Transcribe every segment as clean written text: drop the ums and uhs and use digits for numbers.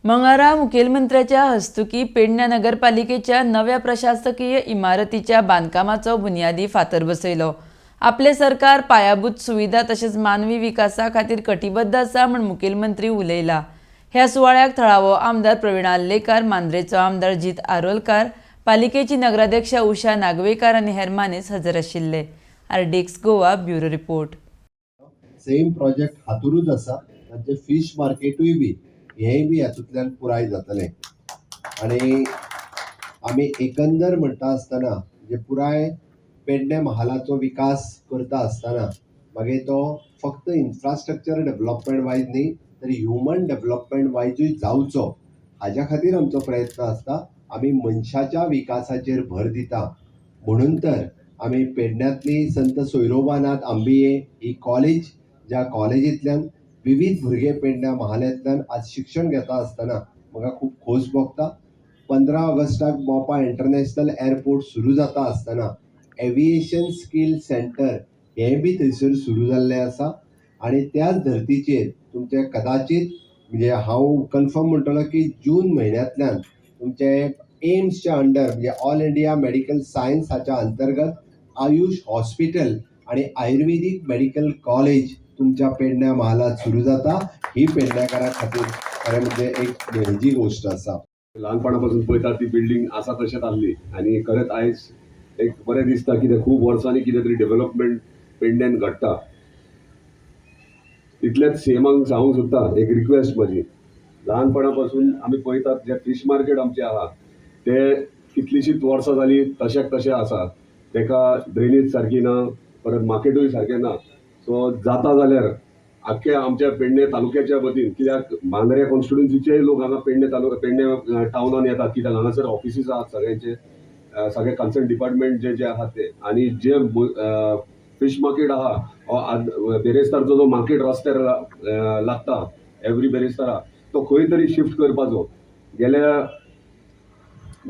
मंगळारा मुखेलमंत्र्याच्या हस्तुकी पेडण्या नगरपालिकेच्या नव्या प्रशासकीय इमारतीच्या बांदकामाचो बुन्यादी फातर बसयलो. आपले सरकार पायाभूत सुविधा तशेंच मानवी विकासा खातीर कटिबद्ध आसा म्हूण मुखेलमंत्री उलयला. ह्या सुवाळ्याक थळावो आमदार प्रवीण आर्लेकार, मांद्रेचो आमदार जीत आरोलकार, पालिकेची नगराध्यक्ष उषा नागवेकार आनी हेर मानेस्त हजर आशिल्ले. RDX Goa, bureau report. Same project हातूरूच आसा. तांचे फीश मार्केटूय बी हेंय बी हातूंतल्यान पुराय जातलें. आनी आमी एकंदर म्हणटा आसतना, म्हणजे पुराय पेडणे महालाचो विकास करता आसतना मागीर तो फक्त इन्फ्रास्ट्रक्चर डेवलपमेंट वायज न्ही, तर ह्युमन डेवलपमेंट वायजूय जावचो हाज्या खातीर आमचो प्रयत्न आसता. आमी मनशाच्या विकासाचेर भर दिता. म्हणून तर आमी पेडण्यांतली संत सोयरोबानाथ आंबिये ही कॉलेज, ज्या कॉलेजींतल्यान विवीध भुरगे पेडण्या महालांतल्यान आज शिक्षण घेता आसतना म्हाका खूब खोस भोगता. 15 ऑगस्टाक मोपा इंटरनॅशनल एअरपोर्ट सुरू जाता आसतना एविएशन स्कील सेंटर हें बी थंयसर सुरू जाल्लें आसा. आनी त्याच धर्तीचेर तुमचें कदाचीत, म्हणजे हांव कन्फर्म म्हणटलो की जून म्हयन्यांतल्यान तुमचे एम्सच्या अंडर, म्हणजे ऑल इंडिया मेडिकल सायन्स हाच्या अंतर्गत आयुष हॉस्पिटल आणि आयुर्वेदीक मेडिकल कॉलेज तुमच्या पेडण्या महालात सुरू जाता. ही पेडणेकारां खातीर खरें म्हणजे एक हेजी गोश्ट आसा. ल्हानपणापासून पळयता, ती बिल्डींग आसा तशेंच आसली आनी खरेंच आयज एक बरें दिसता कितें खूब वर्सांनी कितें तरी डेव्हलपमेंट पेडण्यान घडटा. इतलेंच सीएमाक सांगूंक सोदता, एक रिक्वेस्ट म्हजी. ल्हानपणापासून आमी पळयतात, जे फीश मार्केट आमचें आहा ते कितलींशींच वर्सां जालीं तश्याक तशें आसा. ताका ड्रेनेज सारकी ना, परत मार्केटूय सारकें ना. सो जाता जाल्यार आख्ख्या आमच्या पेडणे तालुक्याच्या वतीन, कित्याक मांद्रे कॉन्स्टिट्युन्सीचेय लोक हांगा पेडणे तालुका, पेडणे टावनान येतात, कित्याक हांगासर ऑफिसीस आहात सगळ्यांचे, सगळे कन्सर्न डिपार्टमेंट जे जे आहात ते. आनी जे फीश मार्केट आहा, बिरेस्तारचो जो मार्केट रस्त्यार लागता एवरी बिरेस्तारा, तो खंय तरी शिफ्ट करपाचो. गेल्या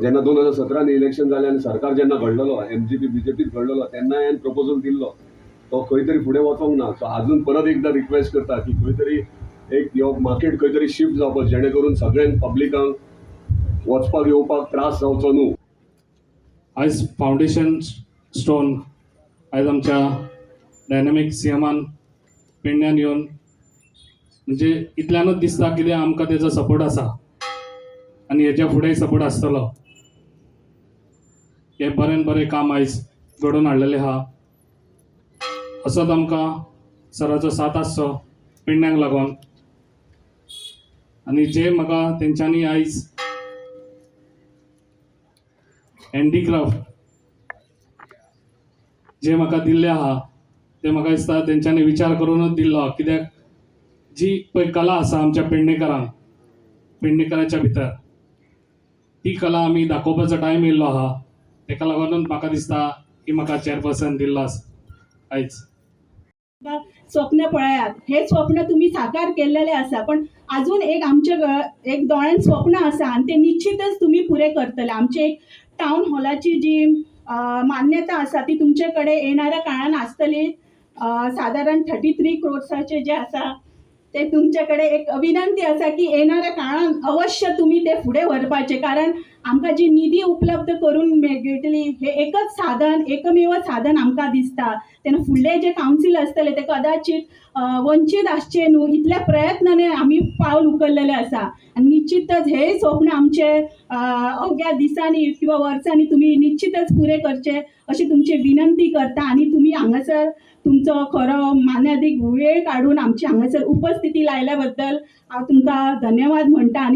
जेन्ना 2017न इलेक्शन जालें आनी सरकार जेन्ना घडलेलो एमजीपी बीजेपीत घडलेलो, तेन्ना हांवें प्रपोजल दिल्लो. तो खंय तरी फुडें वचोंक ना. सो आजून परत एकदां रिक्वेस्ट करता की खंय तरी एक ह्यो मार्केट खंय तरी शिफ्ट जावपाक, जेणे करून सगळ्यांक पब्लिकांक वचपाक येवपाक त्रास जावचो न्हू. आयज फावंडेशन स्टोन आयज आमच्या डायनामीक सीएमान पेडण्यान येवन, म्हणजे इतल्यानूच दिसता कितें आमकां तेजो सपोर्ट आसा आनी हेच्या फुडेंय सपोर्ट आसतलो. हें बरें बरें काम आयज घडोवन हाडलेलें आहा. असोच आमकां सराचो साथ आसचो पेडण्याक लागून. आनी जे म्हाका तेंच्यांनी आयज हँडीक्राफ्ट जे म्हाका दिल्ले आहा, ते म्हाका दिसता तेंच्यांनी विचार करूनच दिल्लो आहा. कित्याक जी पळय कला आसा आमच्या पेडणेकारांक, पेडणेकाराच्या भितर ती कला आमी दाखोवपाचो टायम येयल्लो आहा. तेका लागूनच म्हाका दिसता की म्हाका चेअरपर्सन दिल्लो आसा आयज. स्वप्न पळयात, हे स्वप्न तुम्ही साकार केल्लेले आसा, पण अजून एक आमचे एक दोळ्यान स्वप्न आसा आनी ते निश्चितच तुम्ही पुरे करतले. आमचे एक टावन हॉलाची जी मान्यता आसा ती तुमचे कडेन येणाऱ्या काळान आसतली. सादारण 33 क्रोर्साचे जे आसा ते तुमचे कडेन एक विनंती आसा की येणाऱ्या काळान अवश्य तुमी ते फुडें व्हरपाचे, कारण आमकां जी निधी उपलब्ध करून मेळटली हे एकच साधन, एकमेव साधन आमकां दिसता. तेन्ना फुडले जे कावन्सील आसतले ते कदाचित वंचीत आसचे न्हू इतल्या प्रयत्नाने आमी पावल उखल्लेलें आसा. आनी निश्चितच हे स्वप्न आमचे अवघ्या दिसांनी किंवा वर्सांनी तुमी निश्चितच पुरे करचे अशी तुमची विनंती करता. आनी तुमी हांगासर तुमचो खरो मानादीक वेळ काडून आमची हांगासर उपस्थिती लायल्या बद्दल हांव तुमकां धन्यवाद म्हणटा. आनी